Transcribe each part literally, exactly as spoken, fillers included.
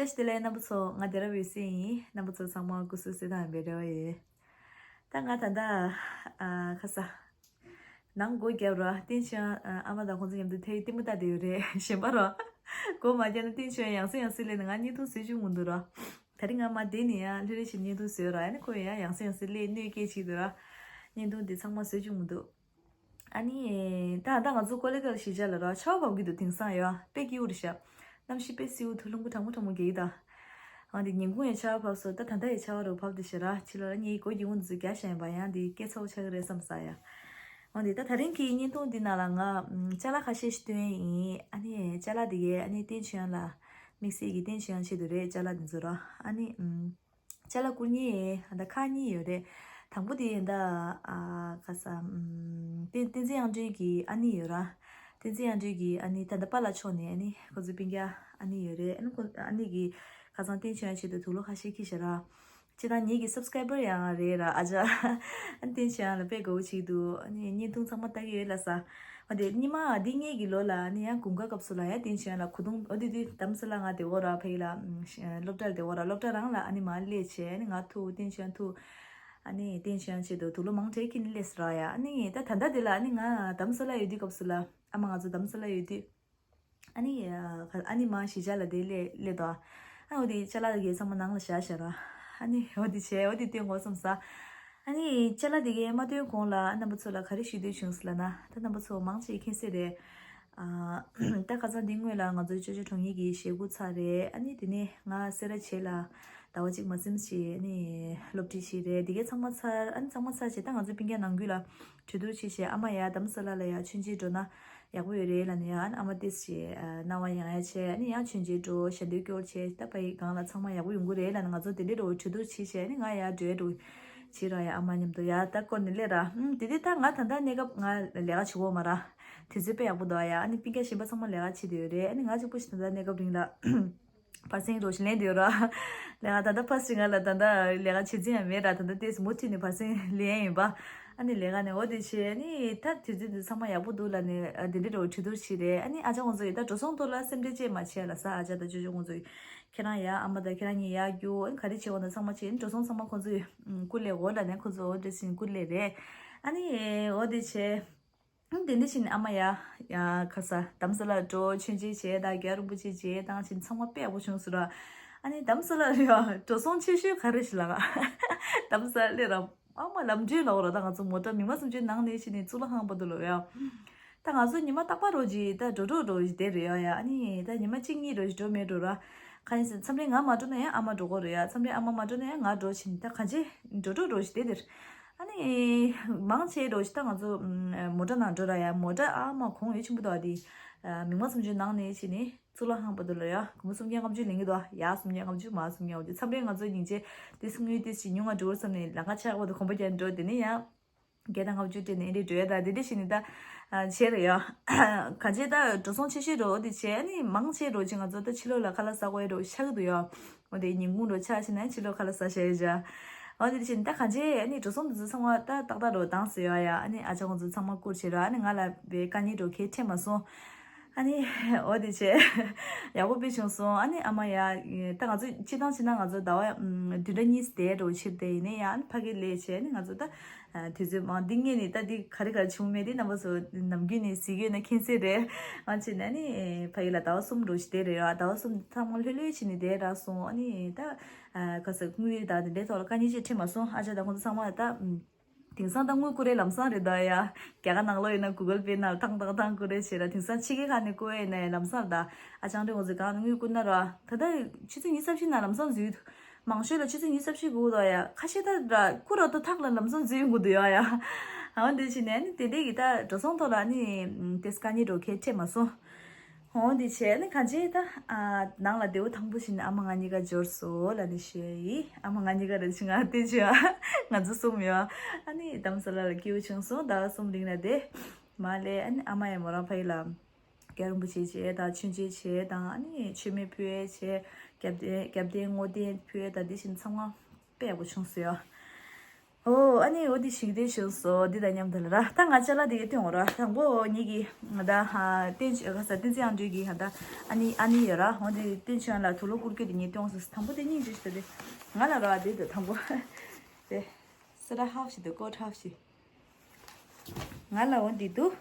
བཀྲ་ཤིས་བདེ་ལེགས་རྣམ་པ་ཚོ། ང་དེ་རབ་ཡོད་སྲིད་ཡིན། རྣམ་པ་ཚོ་ཚང་མ་སྐུ་གཟུགས་གསལ་ཐང་ཡིན་པའི་རེ་བ་ཡོད། ད་ང་ད་ལྟ་ཨ་ཁ་ས་ནང་སྒོ་བརྒྱབ་ར། བསྟན་ཆོས་ཨ་མ་དང་ཁོང་ཚོ་མཉམ་དུ་ཐེ་ལྟད་མོ་ལྟ་བསྡད་ཡོད་རེད། གཞན་པ་ར་སྒོ་མ་བརྒྱབ་ན་བསྟན་ཆོས་ཡང་སེ་ཡང་སེ་སླེབས་ནས་ང་བརྙན་ཐུང་བཟོས་བཅུག་མི་འདུག་ར། དེ་རིང་ང་མ་བསྡད་ནས་ཡང་ལྷོད་ལྷོད་བྱས་བརྙན་ཐུང་བཟོས་ར། ཨ་ནི་ཁོ་ཡང་ཡང་སེ་ཡང་སེ་སླེབས་གནོད་སྐྱེལ་བྱེད་འདུག་ར། བརྙན་ཐུང་འདི་ཚང་མ་བཟོས་བཅུག་མི་འདུག་ཨ་ནི། ད་ད་ང་ཚོ་ཀོ་ལི་གྷལ་གཞིས་ཆགས་ལ་ར་ཆར་པ་བབས་ཀྱི་འདུག་དེང་སང་ཡ་དཔེ་སྐྱིད་པོ་རེད་ཤག་གནམ་གཤིས་དཔེ་བསིལ་པོ་འདུག་རླུང་བུ་གྲང་མོ་གྲང་མོ་རྒྱག་གི་འདུག་ཨ་འདི་ཉིན་གུང་ཡང་ཆར་པ་བབས་སོང་། ད་ད་ལྟ་ཡང་ཆར་པ་རུ་བབས་བསྡད་ཤག་ར། ཕྱི་ལོགས་ལ་ངའི་སྒོ་སྒེའུ་ཁུང་འདི་ཚོ་བརྒྱབ་བཞག་ཡིན་པ། ཡང་འདི་སྐད་ཚ་པོ་ཆགས་ཀྱི་རེད་བསམ་ས་ཡ། ཨ་འདི་ད་ད་རིང་གི་བརྙན་ཐུང་འདི་ནང་ལ་ང་ཅ་ལག་ཁ་ཤས་ཤིག་སྟོན་ཡིན། ཨ་ནི་ཅ་ལག་འདི་གས་ཨ་ནི་བསྟན་ཆོས་ལ་དམིགས་བསལ་གྱི་བསྟན་ཆོས་ཆེད་དུ་རེད། ཅ་ལག་འདི་ཚོ་ར། ཨ་ནི། ཅ་ལག་བསྐུར་མཁན་ད་ཁག་གཉིས་ཡོད་རེད། དང་པོ་དེ་ད་ཨ་ཁ་ས་ཨམ་བསྟན་བསྟན་འཛིན་དབྱངས་སྒྲོན་གྱི་ཨ་ནེ་ཡོད་ར། བསྟན་འཛིན་དབྱངས་སྒྲོན་གྱི་ཨ་ནེ་ད་ལྟ་པཱ་ལགས་ཕྱོགས་ནས་ཨ་ནི་ཁོ་ཚོའི་སྤུན་ཀྱག་ཨ་ནེ་ཡོད་རེད། ཨ་ནི་ཁོ་ཨ་ནེ་གིས་ཁ་སང་བསྟན་ཆོས་ཡང་ཆེད་དུ་དུག་ལོག་ཁ་ཤས་ཁྱེར་ཤག་ར། སྤྱིར་བཏང་ངེད་ཀྱི་སབ་སི་ཀ་རའི་བར་ཡང་རེད་ར། ཨ་ཅག་ཨ་ནི་བསྟན་ཆོས་ཡང་ལ་དཔེ་དགའ་པོ་བྱེད་ཀྱི་འདུག་ཨ་ནི་བརྙན་ཐུང་ཚང་མ་ལྟ་གི་ཡོད་ལ་ས། འོ་དེ་སྔོན་མ་འདི་སྔོན་གྱི་ལོ་ལ་ཨ་ནི་ཡང་དགུན་ཁ་སྐབས་སུ་ལ་ཡང་བསྟན་ཆོས་ལ་གོས་ཐུང་། འོ་དེ་དུས་རྡ་རམ་ས་ལ་ང་བསྡད་ཡོད་ར། ཕ་གི་ལ་སློབ་གྲྭར་བསྡད་ཡོད་ར། སློབ་གྲྭ་རང་ལ་ཨ་ནི་མར་སླེབས་བྱས་ཨ་ནི་ང་ཐུག་བསྟན་ཆོས་ཐུག་ཨ་ནི་བསྟན་ཆོས་ཡང་ཆེད་དུ་དུག་ལོག་མང་དྲགས་ཁྱེར་ནས་སླེབས་སོང་ར་ཡ། ཨ་ནི་ད་ད་ལྟ་དེ་ལ་ཨ་ནི་ང་རྡ་རམ་ས་ལ་ཡོད་དུས་སྐབས་སུ་ལ་ཨ་མ་ང་ཚོ་རྡ་རམ་ས་ལ་ཡོད་དུས། ཨ་ནི། ཨ་ནི་མ་གཞིས་ཆགས་ལ་དེ་སླེབས་སླེབས་དོ། ཨ་འོ་དེ་ཅ་ལག་དེ་གས་ཚང་མ་ནང་ལ་བཞག་བཞག་ར། ཨ་ནི་འོ་དེ་བྱས་འོ་དེ་སྟོན་དགོས་བསམ་ས། ཨ་ནི་ཅ་ལག་དེ་གས་མ་སྟོན་གོང་ལ་རྣམ་པ་ཚོ་ལ་ག་རེ་ཞུ་འདོད་བྱུང་སོང་ལབ་ན། ད་རྣམ་པ་ཚོ་མང་ཆེ་མཁྱེན་གསལ་རེད། ཨ་ད་ཁ་སང་འདི་སྔོན་ལ་ང་ཚོའི་ཅོ་ཅོ་གྲོང་ཉིད་ཀྱི་ཞེ་དགུ་ཚར་རེད། ཨ་ནི་དེ་ནས་ང་སེ་ར་བྱེས་ལ་ཟླ་བ་གཅིག་མ་ཟིན་ཞིག་ཨ་ནི་སློབ་ཁྲིད་བྱས་རེད། དེ་གས་ཚང་མ་ཚར། ཨ་ནི་ཚང་མ་ཚར་བྱས་ད་ང་ཚོའི་སྤུན་ཀྱག་ནང་ཁུལ་ལ་གྲོས་བསྡུར་བྱས་བྱས་ཨ་མ་ཡར་རྡ་རམ་ས་ལ་ལ་ཡར་མཆོད་མཇལ་འགྲོ་ན་ཡག་པོ་ཡོད་རེད་ལབ་ནས་ཡང་ཨ་མ་ཏོག་ཙམ་ཞིག་སྣང་བ་ཡངས་ཡངས་བྱས། ཨ་ནི་ཡང་མཆོད་མཇལ་འགྲོ། ཞལ་འདོན་སྐྱོར་བྱས། ད་ཕ་གི་སྒང་ལ་ཚང་མ་ཡག་པོ་ཡོང་གི་རེད་ལབ་ནས་ང་ཚོ་དེ་འདྲའི་འདྲ་བོ་གྲོས་བསྡུར་བྱས་བྱས། ཨ་ནི་ང་ཡར་འགྲོ་ཡ་འགྲོ་བྱས་ར། ཡ་ཨ་མ་མཉམ་དུ་ཡར་ད་སྐོར་ནས་སླེབས་ར། ཨུམ་དེ་དུས་ད་ང་ད་ལྟ་གནས་སྐབས་ང་ལས་ཀ་བྱེད་ཀྱི་ཡོད་མ་ར། དུས་ཚོད་དཔེ་ཡག་པོ་འདུག་ཡ། ཨ་ནི་སྤུན་ཀྱག་གཞན་པ་ཚང་མ་ལས་ཀ་བྱེད་བསྡད་ཡོད་རེད། ཨ་ནི་ང་གཅིག་པུ་ཞིག་ད་ལྟ་གནས་སྐབས་རིང་ལ་བར་གསེང་འདྲ་བོ་ཞིག་ལེན་བསྡད་ཡོད་ར། ལས་ཀ་ད་ལྟ་ཕར་ཕྱིན་ང་ལ་ད་ལྟ་ལས་ཀ་བྱེད་རྩིས་ཡང་མེད་ར། ད་ལྟ་ཏོག་ཙམ་མུ་མཐུད་ནས་བར་གསེང་ལེན་ཡིན་པ། ཨ་ནི་ལས་ཀ་ནས་འོ་དེ་བྱས། ཨ་ནི་ད་དུས་ཚོད་འདི་ཚང་མ་ཡག་པོ་འདུག་ལབ་ནས་ཨ་དེ་འདྲའི་འདྲ་བོ་གྲོས་བསྡུར་བྱས་རེད། ཨ་ནི་ཨ་ཅག་ཁོང་ཚོ་ཡིས་ད་འགྲོ་སོང་ཐོག་ལ་སེམས་ཁྲལ་ཅིག་མ་བྱེད་ལབ་ས། ཨ་ཅག་དང་ཅོ་ཅོ་ཁོང་ཚོ་ཡིས་ཁྱེད་རང་ཡར་ཨ་མ་དང་ཁྱེད་རང་གཉིས་ཡར་རྒྱུགས། ཨ་ནི་ག་རེ་བྱེད་དགོས་ན་ཚང་མ་བྱེད། ཨ་ནི་འགྲོ་སོང་ཚང་མ་ཁོང་ཚོ་ཡིས་བསྐུར་སླེབས་འོ་ལབ་ནས་ཁོང་ཚོ་འོ་འདྲ་ཞིག་བསྐུར་སླེབས་རེད། ཨ་ནི་འོ་དེ་བྱས། དེ་འདྲ་བྱས་ནས་ཨ་མ་ཡ་ཡ་ཁ་ས་རྡ་རམ་ས་ལ་འགྲོ། མཆོད་མཇལ་བྱས་དང་རྒྱལ་བ་རིན་པོ་ཆེ་མཇལ་བཏང་བྱས་ཚང་མ་དཔེ་ཡག་པོ་བྱུང་སོང་ར། ཨ་ནི་རྡ་རམ་ས་ལ་ཡ་འགྲོ་སོང་ཆེ་ཤོས་ག་རེ་ཞིག་ལབ་ན། རྡ་རམ་ས་ལ་སླེབས་ར་ཨ་མ་ལམ་གྲོན་ལབ་དགོས་ར། ད་ང་ཚོ་མོ་ཊ་མིག་དམར་གསུམ་བཅུའི་ནང་ནས་ཕྱིན་ནས་གཙུག་ལག་ཁང་བར་དུ་ལོག་ཡ། ད་ང་ཚོ་ཉི་མ་རྟག་པར་འདྲ་བོ་ཅིག་ད་འགྲོ་འགྲོ་འདྲ་བོ་ཞིག་བསྡད་རེད་ཡ། ཡ་ཨ་ནི་ད་ཉི་མ་གཅིག་གཉིས་འདྲ་བོ་ཞིག་འགྲོ་མེད་འགྲོ་ར། གང་ཡིན་ཟེར་མཚམས་རེ་ང་མ་འགྲོ་ན་ཡང་ཨ་མ་འགྲོ་གི་རེད་ཡ། མཚམས་རེ་ཨ་མ་མ་འགྲོ་ན་ཡང་ང་འགྲོ་བྱས་ནས་ད་གང་བྱས་འགྲོ་འགྲོ་འདྲ་བོ་ཞིག་བསྡད་དེ། ཨ་ནི་མང་ཆེ་འདྲ་བོ་ཞིག་ད་ང་ཚོ་མོ་ཊ་ནང་འགྲོ་ར་ཡ། མོ་ཊ་ཨ་མ་གོང་འོས་ཆེན་པོ་འདུག་ཨ། དེ་མིག་དམར་གསུམ་བཅུའི་ནང་ནས་ཕྱིན་ནས་གཙུག་ལག་ཁང་བར་དུ་ལོག་ཡ། སྒོར་མོ་སུམ་བརྒྱ་ལྔ་བཅུ་ལེན་གྱི་འདུག་ཨ། ཡར་སུམ་བརྒྱ་ལྔ་བཅུ་མར་སུམ་བརྒྱ་ལྔ་བཅུ། མཚམས་རེ་ང་ཚོ་སྙིང་རྗེ་དེ་དངུལ་ཏོག་ཙམ་ཉུང་ང་འགྲོ་བསམ་ནས་ལམ་ཁ་ཕྱེད་ཀ་བར་དུ་གོམ་པ་རྒྱག་འགྲོ། དེ་ནས་ཡང་བརྒྱ་དང་ལྔ་བཅུ་སྤྲད་ནས་ཨེ་འདྲས་འགྲོ་ཡ། ད་དེ་འདྲས་བྱས་ནས་ད་ཨ་བྱས་རེད་ཡ། གང་བྱས་ད་འགྲོ་སོང་ཆེ་ཤོས་འདྲ་བོ་དེ་བྱས། ཨ་ནི་མང་ཆེ་འདྲ་བོ་ཅིག་ང་ཚོ་ད་ཕྱི་ལོགས་ལ་ཁ་ལག་ཟ་དགོས་ཡ་འདྲ་བོ་ཆགས་ཀྱི་འདུག་ཡ། འོ་དེ་ཉིན་གུང་འདྲ་བོ་ཆ་བཞག་ན་ཕྱི་ལོགས་ཁ་ལག་ཟ་བྱས་བྱ། འོ་དེ་བྱས་ནས་ད་གང་བྱས་ཨ་ནི་འགྲོ་སོང་དེ་ཚོ་ཚང་མ་ད་ཏག་ཏག་འདྲ་བོ་བཏང་ཟེར་ཡ་ཡ། ཨ་ནི་ཨ་ཅག་ཁོང་ཚོ་ཚང་མ་བསྐུར་བྱས་ར། ཨ་ནི་ང་ལ་བའི་དཀའ་ངལ་འདྲ་བོ་གང་ཡང་འཕྲད་མ་སོང་། ཨ་ནི་འོ་དེ་བྱས་ཡག་པོ་དཔེ་བྱུང་སོང་། ཨ་ནི་ཨ་མ་ཡ་ད་ང་ཚོ་སྤྱིར་བཏང་བྱས་ན་ང་ཚོ་ཟླ་བ་ཨམ་བདུན་ཕྲག་གཉིས་བསྡད་འགྲོ་ཕྱིར་བསྡད་ཡིན་ནའི་ཡ། ཨ་ནི་ཕ་གིར་སླེབས་བྱས་ཨ་ནི་ང་ཚོ་ད་ཨ་དུས་ཚོད་མང་འདི་སྔོན་ནས་ད་འདི་ག་རེ་ག་རེ་བྱུང་མེད་དེ་རྣམ་པ་ཚོ་ནམ་རྒྱུན་ནས་གཟིགས་ཡོད་ན་མཁྱེན་གསལ་རེད། ཨ་བྱས་ནས་ཨ་ནི་ཕ་གི་ལ་ཟླ་བ་གསུམ་འགྲོ་ཞིག་བསྡད་རེད་ཡ། ཟླ་བ་གསུམ་ཚང་མ་ལྷོད་ལྷོད་བྱས་ནས་བསྡད་རག་སོང་། ཨ་ནི་ད་ཨ་ག་ས་དངུལ་ད་དེ་འདྲའི་ཐོག་ལ་དཀའ་ངལ་ཅིག་འཕྲད་མ་སོང་། ཨ་ཅག་དང་ཁོང་ཚོ་ཚང་མ་ད་ཨམ། དེང་སང་ད་དངུལ་བསྐུར་ཡའི་ལམ་སང་རེད་ད་ཡ། རྒྱ་གར་ནང་ལོགས་ཡིན་ན་གུ་གལ་པེ་ནང་ཐང་ཐང་ཐང་བསྐུར་རེ་བྱེད་ར། དེང་སང་ཕྱི་རྒྱལ་ཁག་ནས་བསྐུར་ཡ་ཡིན་ན་ཡ་ལམ་སང་རེད་ད། ཨ་ཅང་རེ་འོ་ཟེ་གང་ནས་དངུལ་བསྐུར་ན་ར། ད་ལྟ་ཆུ་ཚོད་ཉི་ཤུ་རྩ་བཞི་ནང་ལམ་སང་འཛུལ། མང་ཤོས་ལ་ཆུ་ཚོད་ཉི་ཤུ་རྩ་བཞི་དགོས་ད་ཡ། ཁ་ཤས་ད་ར་བསྐུར་ར་ད་ཐག་ལ་ལམ་སང་འཛུལ་ཡོང་གི་འདུག་ཡ་ཡ། འོ་དེ་བྱས་ནས་ནི་དེ་འདྲས་ཀྱི་ད་འགྲོ་སོང་ཐོག་ལ་ནི་ཏེ་དཀའ་ངལ་འདྲ་བོ་གལ་འཕྲད་མ་སོང་། འོ་འདི་བྱས་ནི་གང་བྱས་ད། ཨ་ནང་ལ་བདེ་པོ་ཐང་པོ་ཞིག་ནས་ཨ་མ་ང་གཉིས་ཀ་འབྱོར་སོང་ལབ་ནས་ཞུ་ཡ་ཡིན། ཨ་མ་ང་གཉིས་ཀ་རེད་ཅི་ང་བསྟན་ཆོས་ང་ཚོ་གསུམ་ཡོད། ཨ་ནི་རྡ་རམ་ས་ལ་ལ་སྐྱིད་པོ་བྱུང་སོང་། ཟླ་བ་གསུམ་རིང་ལ་བསྡད། མ་སླེབས། ཨ་ནི་ཨ་མ་ཡང་མོ་རང་ཕ་གི་ལ་རྒྱལ་བ་རིན་པོ་ཆེ་མཇལ་དང་མཆོད་མཇལ་བྱས་དང་ཨ་ནི་མཆོད་མེ་ཕུལ་བྱས་རྒྱབ་རྟེན་རྒྱབ་རྟེན་བསྔོ་རྟེན་ཕུལ་དང་འདི་བཞིན་ཚང་མ་དཔེ་ཡག་པོ་བྱུང་སོང་ཡ། ཨོ་ཨ་ནི་འོ་དེ་ཞིག་དེ་བྱུང་སོ། འདི་དང་མཉམ་དུ་ལ་ར་ད་ང་ཅ་ལག་དེ་ག་སྟོན་འོ་ར། དང་པོ་ངེད་ཀྱི་ང་ད་ཧ་བསྟན་ཆོས་ག་ས་བསྟན་འཛིན་ཨང་སྤྲུལ་གྱི་ང་ད་ཨ་ནི་ཨ་ནི་ཡོད་ར། འོ་དེ་བསྟན་ཆོས་ལ་དུག་ལོག་བསྐུར་རྒྱུ་དེ་ངས་སྟོན་སོ། དང་པོ་དེ་སྙིང་རྗེ་ཞིག་དེ་ང་ལ་ར་དེ་དང་པོ་དེ་སི་ར་ཧབ་ཞིག་དེ་ཀོ་ཊ་ཧབ་ཞིག་ང་ལ་འོ་འདི་འདུག་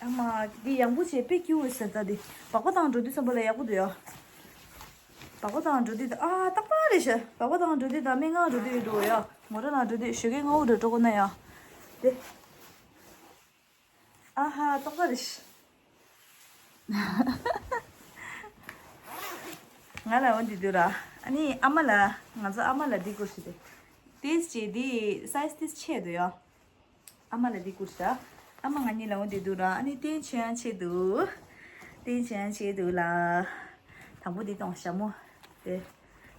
ཨ་མ། འདི་ཡང་པོ་བྱས་དཔེ་སྐྱིད་པོ་ཟེར། ད་འདི་སྦག་སྦག་བཏང་འགྲོ་དུས་ཙམ་པ་ལ་ཡག་པོ་འདུག་ཡ། སྦག་སྦག་བཏང་འགྲོ་དུས་ད་ཨ་ཏག་ཏག་རེད་ཤག་སྦག་སྦག་བཏང་འགྲོ་དུས་ད་སྨན་ཁང་འགྲོ་དུས་འགྲོ་ཡ། མོ་ཊ་ནང་འགྲོ་དུས་ཞོགས་ཀས་སྔ་པོ་འགྲོ་འགྲོ་དགོས་ན་ཡ། དེ། ཨ་ཧ་ཏག་ཏག་རེད་ཤག་ང་ལ་འོ་འདི་འདུག་ར། ཨ་ནི་ཨ་མ་ལ། ང་ཚོ་ཨ་མ་ལ་འདི་བསྐུར་ཞིག་དེ། ཏིས་ཅེ་འདི་སའི་ཛི་ཏིས་ཆེ་འདུག་ཡ། ཨ་མ་ལ་འདི་བསྐུར་ཤག་ཨ་མ་ང་གཉིས་ལ་འོ་འདི་འདུག་ར། ཨ་ནི་བསྟན་ཆོས་ཡང་ཆེ་འདུག་བསྟན་ཆོས་ཡང་ཆེ་འདུག་ལ། དང་པོ་འདི་གཏོང་ཞྭ་མོ། དེ།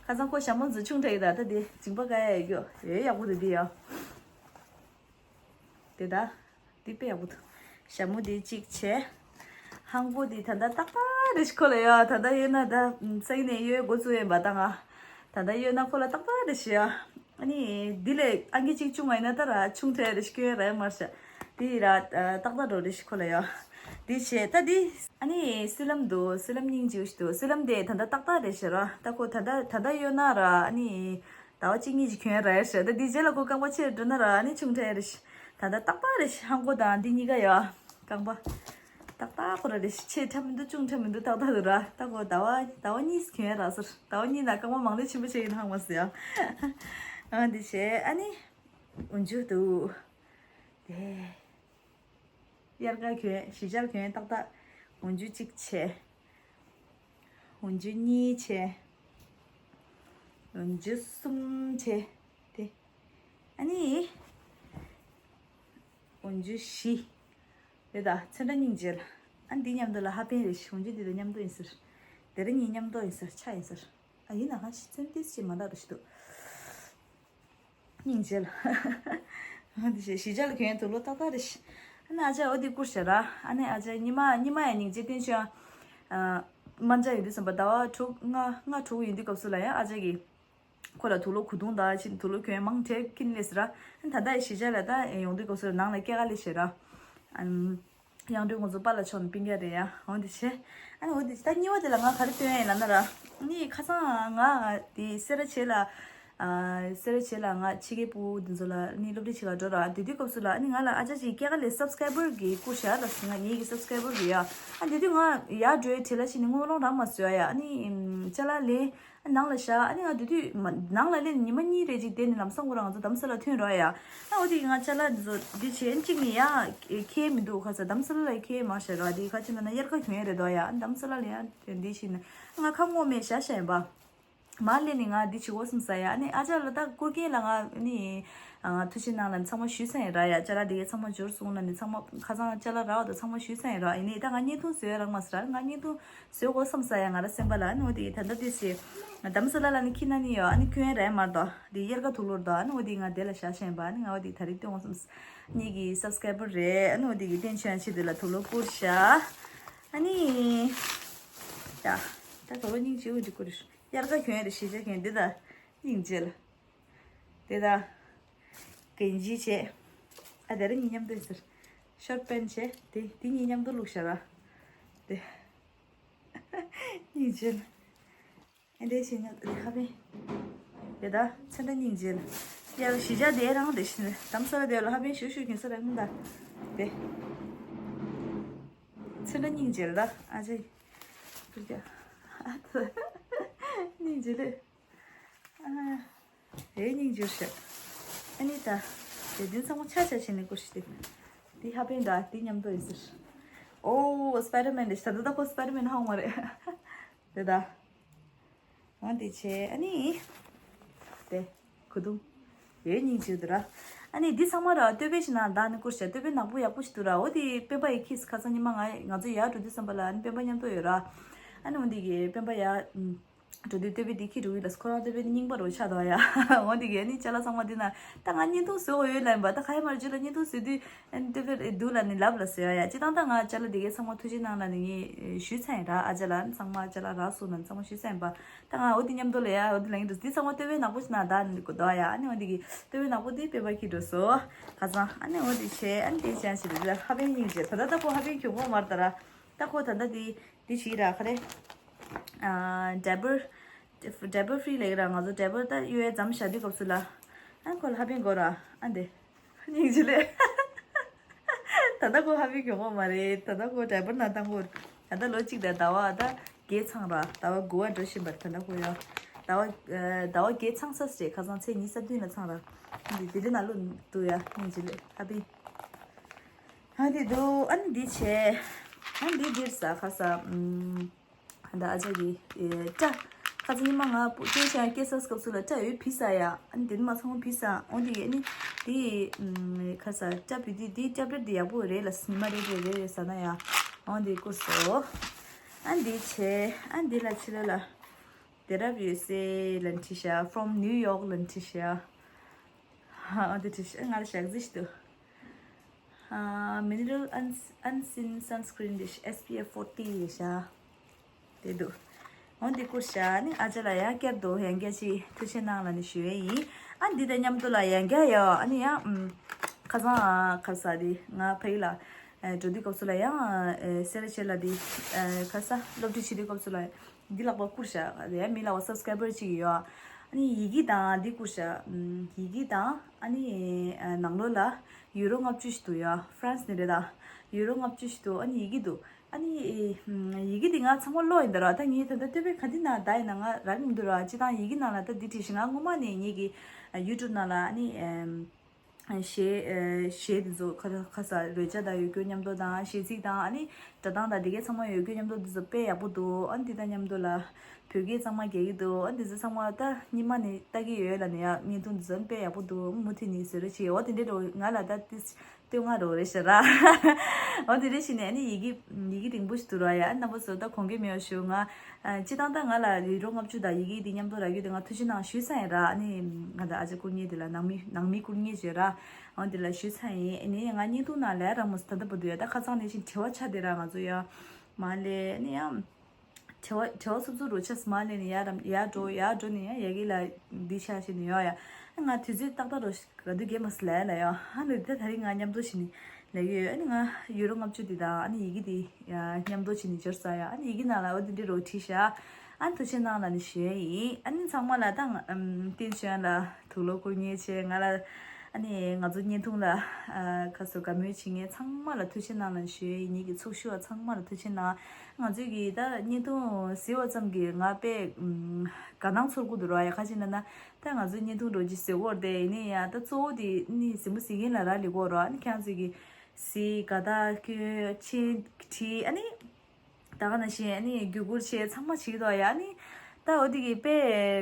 ཁ་སང་ཁོ་ཞྭ་མོ་འཛུ་ཆུང་དྲགས་ཡོད། ད་ད་དེ་མཇིང་པ་ག་ཡ་ཡོད་རྒྱུ་ཡོད། ཡག་པོ་འདུག་འདི་ཡ། དེ་ད། འདི་དཔེ་ཡག་པོ་འདུག་ཞྭ་མོ་འདི་གཅིག་བྱས། ཧང་གོ་འདི་ད་ལྟ་ཏག་ཏག་རེད་ཤག་ཁོ་ལ་ཡ། ད་ལྟ་གཡོལ་ན་ད་སང་ཉིན་ནས་གཡོལ་འགོ་བཙུགས་ཡིན་པ་ད་ང་། ད་ལྟ་གཡོལ་ན་ཁོ་ལ་ཏག་ཏག་རེད་ཤག་ཨ་ནི་འདི་ལས་ཨང་ཀི་གཅིག་ཆུང་བ་ཡིན་ན་ད་ར་ཆུང་དྲགས་རེད་ཤག་སྐྱོན་ར་མར་ཤག་འདི་ར་ཏག་ཏག་འགྲོ་རེད་ཤག་ཁོ་ལ་ཡ། འདི་བྱས་ད་འདི། ཨ་ནི་སི་ལམ་འདུག་སི་ལམ་སྙིང་རྗེ་པོ་ཞིག་འདུག་སི་ལམ་དེ་ད་ལྟ་ཏག་ཏག་རེད་ཤག་ར། ད་ཁོ་ད་ལྟ་ད་ལྟ་གཡོལ་ན་ར་ཨ་ནི། ཟླ་བ་གཅིག་གཉིས་ཀྱི་གྱོན་ར་ཡ་ཤག་ད་འདི་རྗེས་ལ་ཁོ་རྐང་པ་ཆེར་འགྲོ་ན་ར་ཨ་ནི་ཆུང་དྲགས་རེད་ཤག་ད་ལྟ་ཏག་ཏག་རེད་ཤག་ཧང་གོ་དང་འདི་གཉིས་ཀ་ཡ། རྐང་པ། ཏག་ཏག་ཁོ་ར་རེད་ཤག་ཆེ་ཕྲ་མི་འདུག་ཆུང་ཕྲ་མི་འདུག་ཏག་ཏག་འདུག་ར། ད་ཁོ་ཟླ་བ་ཟླ་བ་གཉིས་གྱོན་ར་ཟེར། ཟླ་བ་གཉིས་ནང་རྐང་པ་མང་ལོས་ཆེན་པོ་བྱས་ཡིན་ཧང་མ་ཟེར་ཡ། ཨ་འདི་བྱས་ཨ་ནི། འོན་ཇུ་འདུག་དེ། དབྱར་ཁ་གྱོན། གཞིས་ཆགས་གྱོན་ཏག་ཏག་འོན་ཇུ་གཅིག་བྱས། འོན་ཇུ་གཉིས་བྱས། འོན་ཇུ་གསུམ་བྱས། དེ། ཨ་ནི། འོན་ཇུ་བཞི། དེ་ད་ཚེ་འདྲ་སྙིང་རྗེ་ལ། ཨ་འདི་མཉམ་དུ་ལ་ཧ་པན་རེད་ཤག་འོན་ཇུ་འདི་དང་མཉམ་དུ་ཡིན་ཟེར། དེ་རིང་གཉིས་མཉམ་དུ་ཡིན་ཟེར་ཆ་ཡིན་ཟེར། ཨ་ཡིན་ན་ཧ་ཤི་ཚེམ་ཏིས་ཅི་མ་འདྲ་རུ་ཞིག་འདུག་སྙིང་རྗེ་ལ། འདི་བྱས་གཞིས་ཆགས་ལ་གྱོན་དུག་ལོག་ཏག་ཏག་རེད་ཤག་ཨ་ནི་ཨ་ཅག་འོ་འདི་བསྐུར་བྱས་ར། ཨ་ནི་ཨ་ཅག་ཉི་མ་ཉི་མ་ཡང་སྙིང་རྗེ་བསྟན་ཆོས། ཨ། དམར་འབྱར་ཡོང་དུས་ཙམ་པ་ཟླ་བ་དྲུག་ལྔ་ལྔ་དྲུག་ཡོང་དུས་སྐབས་སུ་ལ་ཡང་ཨ་ཅག་གིས་ཁོ་ལ་དུག་ལོག་གོས་ཐུང་དང་ཕྱིན་དུག་ལོག་གྱོན་མང་དྲགས་ཀིན་ལས་ཟེར་ར། ཨ་ནི་ད་ལྟ་ཡི་གཞིས་ཆགས་ལ་ད་ཡོང་དུས་སྐབས་སུ་ནང་ལ་སྐྱེལ་ག་ལས་བྱས་ར། ཨ། ཡང་སྤྲུལ་ང་ཚོ་པཱ་ལགས་མཆོག་ནས་སྤུན་ཀྱག་རེད་ཡ། འོ་འདི་བྱས། ཨ་ནི་འོ་འདི་ད་གཉིས་པ་དེ་ལ་ང་ག་རེ་སྟོན་ཡ་ཡིན་ལབ་ན་ར། ཨ་ནི་ཁ་སང་ང་དེ་སེ་ར་བྱེས་ལ། ཨ། སེ་ར་བྱེས་ལ་ང་ཕྱི་རྒྱལ་ཕྲུ་གུ་འདི་ཚོ་ལ་ཨ་ནི་སློབ་ཁྲིད་བྱེད་ག་འགྲོ་ར། དེ་དུས་སྐབས་སུ་ལ་ཨ་ནི་ང་ལ་ཨ་ཅག་ཅིག་སྐྱེལ་ག་ལས་སབ་སི་ཀ་རའི་བར་གི་བསྐུར་བཞག་ལ་ང་ངེད་ཀྱི་སབ་སི་ཀ་རའི་བར་གི་ཡ། ཨ་དེ་དུས་ང་ཡར་འགྲོའི་བྲེལ་ལ་ཕྱིན་ནས་དངུལ་སློང་རག་མ་སོང་ཡ། ཨ་ནི་ཅ་ལག་ལེན། ནང་ལ་བཞག་ཨ་ནི་ང་དེ་དུས་མ་ནང་ལ་སླེབས་ཉི་མ་གཉིས་རེ་ཅིག་བསྡད་ནས་ལམ་སང་ཁོ་རང་ང་ཚོ་དྷ་རམ་ས་ལ་ཐོན་རོགས་ཡ། ཨ་འོ་དེ་ང་ཅ་ལག་འདི་ཚོ་འདི་བྱས་གཅིག་ནི་ཡ་ཁྱེར་མི་འདུག་ཁ་ས་དྷ་རམ་ས་ལ་ལ་ཁྱེར་མ་ཤེས་རོགས་དེ་ཁ་ཅིག་ན་ན་དབྱར་ཁ་གྱོན་ཡ་རེད་དོ་ཡ། ཨ་དྷ་རམ་ས་ལ་ལ་ཡ་འདི་བྱས་ན་ང་ཁ་སྔོ་མེད་བཞག་བཞག་ཡིན་པ། མ་སླེབས་ནས་ང་འདི་བྱེད་དགོས་བསམ་ས་ཡ། ཨ་ནི་ཨ་ཅག་ལ་ད་བསྐུར་མཁན་ལ་ང་ཨ་ནི་ཐུགས་རྗེ་གནང་ལ་ཚང་མ་ཞུས་ས་ཡིན་ར་ཡ། ཅ་ལག་འདི་གའི་ཚང་མ་འབྱོར་སོང་ལ་ནི་ཚང་མ་ཁ་སང་ཅ་ལག་རག་པ་དང་ཚང་མ་ཞུས་ས་ཡིན་ར། ཡིན་ནའི་ད་ང་བརྙན་ཐུང་བཟོས་རག་མ་སོང་ར། ང་བརྙན་ཐུང་བཟོ་དགོས་བསམ་ས་ཡ་ང་ར་སེམས་པ་ལ། ཨ་ནི་འོ་དེ་ད་ལྟ་དེ་སེ་དྷ་རམ་ས་ལ་ལ་ནི་ཁྱི་ན་ནི་ཡོད། ཨ་ནི་ཁྱོད་ར་མར་དོ་འདི་དབྱར་ཁ་དུག་ལོག་དོ། ཨ་ནི་འོ་དེ་ང་དེ་ལ་བཞག་བཞག་ཡིན་པ། ཨ་ནི་ང་འོ་དེ་ད་རེས་སྟོན་དགོས་བསམ་ས། ངེད་ཀྱི་སབ་སི་ཀ་རའི་བར་རེད། ཨ་ནི་འོ་དེ་གི་བསྟན་ཆོས་ཡང་ཆེད་དུ་ལ་དུག་ལོག་བསྐུར་བཞག་ཨ་ནི། ཡ། ད་དུག་ལོག་སྙིང་རྗེ་པོ་འདི་བསྐུར། དབྱར་ཁ་གྱོན་ཡ་རེད། གཞིས་ཆགས་གྱོན་འདི་ད། སྙིང་རྗེ་ལ། དེ་ད། གན་ཇི་བྱས། ཨ་དེ་རིང་གཉིས་མཉམ་དུ་ཟེར། ཤོར་པན་བྱས། དེ་དེ་གཉིས་མཉམ་དུ་བླུགས་བཞག་ར། དེ། སྙིང་རྗེ་ལ། ཨ་འདྲས་བྱས་ན་དེ་ཧ་པན། དེ་ད་ཚེ་འདྲ་སྙིང་རྗེ་ལ། ཡ་གཞིས་ཆགས་དེ་རང་དེ་བཞིན་དྷ་རམ་ས་ལ་དེ་ལ་ཧ་པན་ཞུ་ཞུ་གྱོན་ས་རང་ད། དེ། ཚེ་འདྲ་སྙིང་རྗེ་ལ་ད་ཨ་ཅེ། སྙིང་རྗེ་ལ། ཨ། དེ་སྙིང་རྗེ་ཤག་ཨ་ནི་ད། དེ་འདི་ཚང་མ་ཆ་ཆ་བྱས་ནས་བསྐུར་ཤིག་དེ། འདི་ཧ་པན་ད་འདི་མཉམ་དུ་ཡིན་ཟེར། ཨོ་སི་པའི་ཌར་མེན་རེད་ཤག་ད་ད་ཁོ་སི་པའི་ཌར་མེན་ཧ་གོ་མ་རེད། དེ་ད། འོ་འདི་བྱས་ཨ་ནི། དེ། གོས་ཐུང་། དེ་སྙིང་རྗེ་འདུག་ར། ཨ་ནི་འདི་ཚང་མ་ར་སྟོད་པའི་ཞིག་ནང་ད་ནི་བསྐུར་ཤག་སྟོད་པའི་ནག་པོ་ཡག་པོ་ཞིག་འདུག་ར། འོ་དེ་སྤེན་པ་ཡི་ཁིས་ཁ་སང་ཉི་མ་ང་ང་ཚོ་ཡར་འགྲོ་དུས་ཙམ་པ་ལ་ཨ་ནི་སྤེན་པ་མཉམ་དུ་ཡོད་ར། ཨ་ནི་འོ་འདི་གི་སྤེན་པ་ཡ། འགྲོ་དུས་ལྟོ་ཕད་འདི་ཁྱེར་འགྲོ་གི་ལབ། ཁོ་རང་ལྟོ་ཕད་འདི་རྙིང་པ་རུ་ཆགས་འདུག་ཡ། འོ་འདི་གས་ནི་ཅ་ལག་ཚང་མ་འདི་ན་ད་ང་བརྙན་ཐུང་བཟོ་འོས་ཡོད་ལབ་ཡིན་པ། ད་ག་ཡ་མར་ཇུ་ལ་བརྙན་ཐུང་བཟོ་དུས་ཨ་ནི་ལྟོ་ཕད་འདུག་ལབ་ནི་ལབ་ལ་ཟེར་ཡ། ཡ་སྤྱི་བཏང་ད་ང་ཅ་ལག་འདི་གས་ཚང་མ་ཐུགས་རྗེ་གནང་ལབ་ནི་ངས་ཞུས་ཚར་ཡིན་ར། ཨ་ཅག་ལ་ཚང་མ་ཅ་ལག་རག་སོང་ལབ་ཚང་མ་ཞུས་ཚར་ཡིན་པ། ད་ང་འོ་འདི་མཉམ་དུ་ལ་ཡ་འོ་འདི་ལ་ཡིན་འདུག་འདི་ཚང་མ་ལྟོ་ཕད་ནག་པོ་ཞིག་ན་ད་ནི་གོ་འདུག་ཡ། ཨ་ནི་འོ་འདི་གི་ལྟོ་ཕད་ནག་པོ་འདི་དཔེ་པ་ཁྱེར་འགྲོ་སོང་ཁ་སང་། ཨ་ནི་འོ་འདི་བྱས་ཨ་ནི་དེ་བྱས་ཞིག་འདི་ལ་ཧ་པན་སྙིང་རྗེ། ད་ད་ད་ཁོ་ཧ་པན་གྱོང་པོ་མར་ད་ར། ད་ཁོ་ད་ད་འདི་འདི་བྱས་ར་ཁ་རེ། ཨ་ཌའི་པར་ཌའི་པར་ཕི་རི་ལབ་ཀྱི་ར། ང་ཚོ་ཌའི་པར་ད་གཡོལ་ཡ་མཚམས་བཞག་དུས་སྐབས་སུ་ལ། ཨ་ཁོ་ལ་ཧ་པན་དགོས་ར། ཨ་འདི་སྙིང་རྗེ་ལེ། ད་ལྟ་ཁོ་ཧ་པན་གྱོང་པོ་མ་རེད། ད་ལྟ་ཁོ་ཌའི་པར་ནང་བཏང་དགོས། ད་ལྟ་ལོ་གཅིག་དང་ཟླ་བ་ད་བརྒྱད་ཚང་ར། ཟླ་བ་དགུ་བ་འགྲོ་བཞིན་པ་རེད། ད་ལྟ་ཁོ་ཡ་ཟླ་བ་ཨ་ཟླ་བ་བརྒྱད་ཚང་ས་རེད། ཁ་སང་ཚེས་ཉི་ཤུ་རྩ་བདུན་ལ་ཚང་ར། འདི་འདི་འདྲ་ནང་ལོ་འདུག་ཡ། སྙིང་རྗེ་ལེ་ཧ་པན། ཨ་འདི་འདུག་ཨ་ནི་འདི་བྱས། ཨ་འདི་འདིར་ཟ་ཁ་ས་ཨུམ། ད་ཨ་ཅག་གི་ཨེ་སྐྲ། ཁ་ཚ་ཉི་མ་ང་པུ་སྐྱེས་ཤག་སྐྱེས་ས་སྐབས་སུ་ལ་སྐྲ་ཡོད་བི་ས་ཡ། ཨ་ནི་དེ་ནི་མ་ཚང་མ་བི་ས། འོ་འདི་ཨ་ནི་དེ་ཨུམ་ཁ་ས་སྐྲ་བི་དེ་དེ་ཊེབ་ལེཊ་དེ་ཡག་པོ་རེད་ལ། ཉི་མ་རེ་རེ་རེ་རེ་ཟ་ན་ཡ། འོ་འདི་བསྐུར་སོང་། ཨ་འདི་བྱས། ཨ་འདི་ལ་ཕྱི་ལ་ལ་དེ་རབ་ཡོད་སེ་ལན་ཁྲི་ཤ། from New York ལན་ཁྲི་ཤ། ཨ་འདི་ཁྲི་ཤ་ང་ལ་ཞག་རྩི་ཞིག་འདུག་ཨ་mineral uns- unseen sunscreen དེ་ཤ་S P F forty ཡོད་ཤག་དེ་འདུག་འོ་འདི་བསྐུར་ཤག་ཨ་ནི་ཨ་ཅག་ལ་ཡང་བསྐྱར་དུ་ཡང་བསྐྱར་ཅིག་ཐུགས་རྗེ་གནང་ལབ་ནས་ཞུ་ཡས་ཡིན། ཨ་འདི་དང་མཉམ་དུ་ལ་ཡང་བསྐྱར་ཡོད། ཨ་ནི་ཡང་ཨམ་ཁ་སང་ཨ་ཁ་ས་དེ་ང་ཕ་ཡུལ་ལ་ཨ་འགྲོ་དུས་སྐབས་སུ་ལ་ཡང་ཨ་སེ་ར་བྱེས་ལ་དེ་ཨ་ཁ་ས་སློབ་ཁྲིད་བྱེད་དུས་སྐབས་སུ་ལ་འདི་ལག་པ་བསྐུར་ཤག་ཡང་མི་ལ་བ་སབ་སི་ཀ་རའི་བར་ཅིག་ཡོད། ཨ་ནི་ཡི་གེ་དང་འདི་བསྐུར་ཤག་ཨམ་ཡི་གེ་དང་ཨ་ནི་ཨ་ནང་ལོགས་ལ་ཡུ་རོ་ལྔ་བཅུ་ཞིག་འདུག་ཡ། ཧྥ་རན་སི་ནས་རེད་ད། ཡུ་རོ་ལྔ་བཅུ་ཞིག་འདུག་ཨ་ནི་ཡི་གེ་འདུག་ཨ་ནི་ཨེ་ཡི་གེ་འདི་ང་ཚང་མ་ཀློག་ཡིན་ད་ར། ད་ངས་ད་ལྟ་ལྟོ་ཕད་ག་འདི་ན་ད་ཡིན་ན་ང་རག་མི་འདུག་ར། སྤྱིར་བཏང་ཡི་གེ་ནང་ལ་ད་འདི་བྲིས་ཤིང་ང་སྔོན་མ་ནས་ངེད་ཀྱི་ཡུ་ཊུབ་ནང་ལ་ཨ་ནི་ཨེམ་གཞས་ཨེ་གཞས་འདི་ཚོ་ཁ་ཁ་ས་རོལ་ཆ་དང་ཡོད་རྒྱུ་མཉམ་དུ་དང་གཞས་ཚིག་དང་ཨ་ནི་སྒྲ་གདངས་དང་འདི་གའི་ཚང་མ་ཡོད་རྒྱུ་མཉམ་དུ་འདི་ཚོ་དཔེ་ཡག་པོ་འདུག་ཨ་ནི་འདི་དང་མཉམ་དུ་ལ་བོད་སྐད་གཙང་མ་རྒྱག་གི་འདུག་ཨ་ནི་འདི་ཚོ་ཚང་མ་ད་སྔོན་མ་ནས་ལྟ་གི་ཡོད་ལ་ནི་ཡ། བརྙན་ཐུང་འདི་ཚོ་དཔེ་ཡག་པོ་འདུག་མུ་མཐུད་ནས་བཟོ་རོགས་བྱེད། འོ་དེ་འདྲའི་རོ་ང་ལ་ད་ཏིས་སྟོད་མངའ་རོགས་རེད་ཤག་ར། འོ་དེ་འདྲ་བྱས་ནས་ཨ་ནི་ཡི་གེ་ཡི་གེ་རིང་པོ་ཞིག་འདུག་ར་ཡ། ཨ་རྣམ་པ་ཚོ་ད་དགོངས་འགལ་མེད་པ་ཞུ། ང་ཨ་སྤྱིར་བཏང་ད་ང་ལ་ཡུ་རོ་ལྔ་བཅུ་དང་ཡི་གེ་འདི་མཉམ་དུ་རག་རྒྱུ་དེ་ང་ཐུགས་རྗེ་གནང་ཞུས་ཚར་ཡིན་ར། ཨ་ནི་ང་ད་ཨ་ཅག་བསྐུར་མཁན་དེ་ལ་ནང་མི་ནང་མི་བསྐུར་མཁན་བྱོས་ར། འོ་དེ་ལ་ཞུས་ཚར་ཡིན། ཨ་ནི་ང་བརྙན་ཐུང་ནང་ལ་རང་མོ་ད་ལྟ་བར་དུ་ཡ་ད་ཁ་སང་ནས་བཞིན་བྲེལ་བ་ཆགས་བསྡད་ར་ང་ཚོ་ཡ། མ་ལས་ཨ་ནི་ཡང་། བྲེལ་བ་བྲེལ་བ་སུབ་སུབ་རུ་ཆགས་སོང་། མ་ལས་ནས་ཡར་རམ་ཡར་འགྲོ་ཡར་འགྲོ་ནས་ཡང་ཡ་གི་ལ་འདི་ཆགས་བྱས་ནས་ཡོད་ཡ། ང་དུས་ཚོད་ཏག་ཏག་རུ་ག་དུས་རྒྱབ་མ་སོང་ལབ་ཡ་ལ་ཡ། ཨ་ནི་ད་ད་རིང་ང་མཉམ་དུ་བྱས་ནས་ལབ་ཀྱི་ཡོད། ཨ་ནི་ང་ཡུ་རོ་ལྔ་བཅུ་འདི་དང་ཨ་ནི་ཡི་གེ་འདི་ཡ་མཉམ་དུ་བྱས་ནས་འབྱོར་ཚར་ཡ། ཨ་ནི་ཡི་གེ་ནང་ལ་འོ་འདི་འདྲ་རུ་བྲིས་ཤག་ཨ་ནི་ཐུགས་རྗེ་གནང་ལབ་ནས་ཞུ་ཡ་ཡིན། ཨ་ནི་ཚང་མ་ལ་ད་ང་ཨམ་བསྟན་ཆོས་ལ་དུག་ལོག་བསྐུར་མཁན་བྱས། ང་ལ་ཨ་ནི་ང་ཚོ་བརྙན་ཐུང་ལ་ཨ་ཁ་སོ་དགའ་མོས་བྱེད་མཁན་ཚང་མ་ལ་ཐུགས་རྗེ་གནང་ལབ་ནས་ཞུ་ཡ་ཡིན། ངེད་ཀྱི་ཚོགས་ཞུགས་པ་ཚང་མ་ལ་ཐུགས་རྗེ་གནང་། ང་ཚོས་ཀྱིས་ད་བརྙན་ཐུང་གཟིགས་པ་ཙམ་གྱིས་ང་དཔེ་ཨམ་དགའ་སྣང་ཚོར་གྱི་འདུག་ར་ཡ། ག་ཅི་ན་ན་ད་ང་ཚོའི་བརྙན་ཐུང་འགྲོ་གི་ཟེར་གོ་རེད་དེ། ཡིན་ནའི་ཡ་ད་གཙོ་བོ་དེ་ནི་གཟིགས་མོ་གཟིགས་མཁན་ལ་རག་ལས་གོ་ར། ཨ་ནི་ཁྱེད་རང་ཚོས་ཀྱིས་གཟིགས་དགའ་རྟགས་སྐྱོན་མཆན་བྲིས་ཨ་ནི་ད་ག་ནང་བཞིན་ཨ་ནི་བརྒྱུད་བསྐུར་བྱས་ཚང་མ་བྱེད་ཀྱི་འདུག་ཡ། ཨ་ནི་ད་འོ་དེ་གི་དཔེ་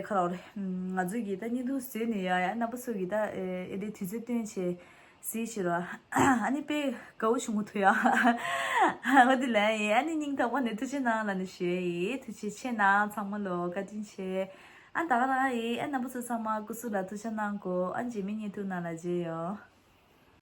ག་རེ་ང་ཚོས་ཀྱིས་ད་བརྙན་ཐུང་བཟོས་ནས་ཡ་ཡ་རྣམ་པ་ཚོ་གིས་ད་ཨེ་འདྲའི་དུས་ཚོད་བཏོན་བྱས། སྲིད་ཕྱིར་བ། ཨ་ནི་དཔེ་དགའ་བོ་བྱུང་གི་འདུག་ཡ། ཨ་འོ་དེ་ལ་ཡིན། ཨ་ནི་སྙིང་ཐག་པ་ནས་ཐུགས་རྗེ་གནང་ལབ་ནས་ཞུ་ཡ་ཡིན། ཐུགས་རྗེ་ཆེ་གནང་། ཚང་མ་ལོ་བཀའ་དྲིན་ཆེ། ཨ་ད་ག་རང་ཡིན། ཨ་རྣམ་པ་ཚོ་ཚང་མ་སྐུ་གཟུགས་ལ་ཐུགས་ཆེ་གནང་གོ། ཨ་རྗེས་མའི་བརྙན་ཐུང་ནང་ལ་མཇལ་ཡོང་།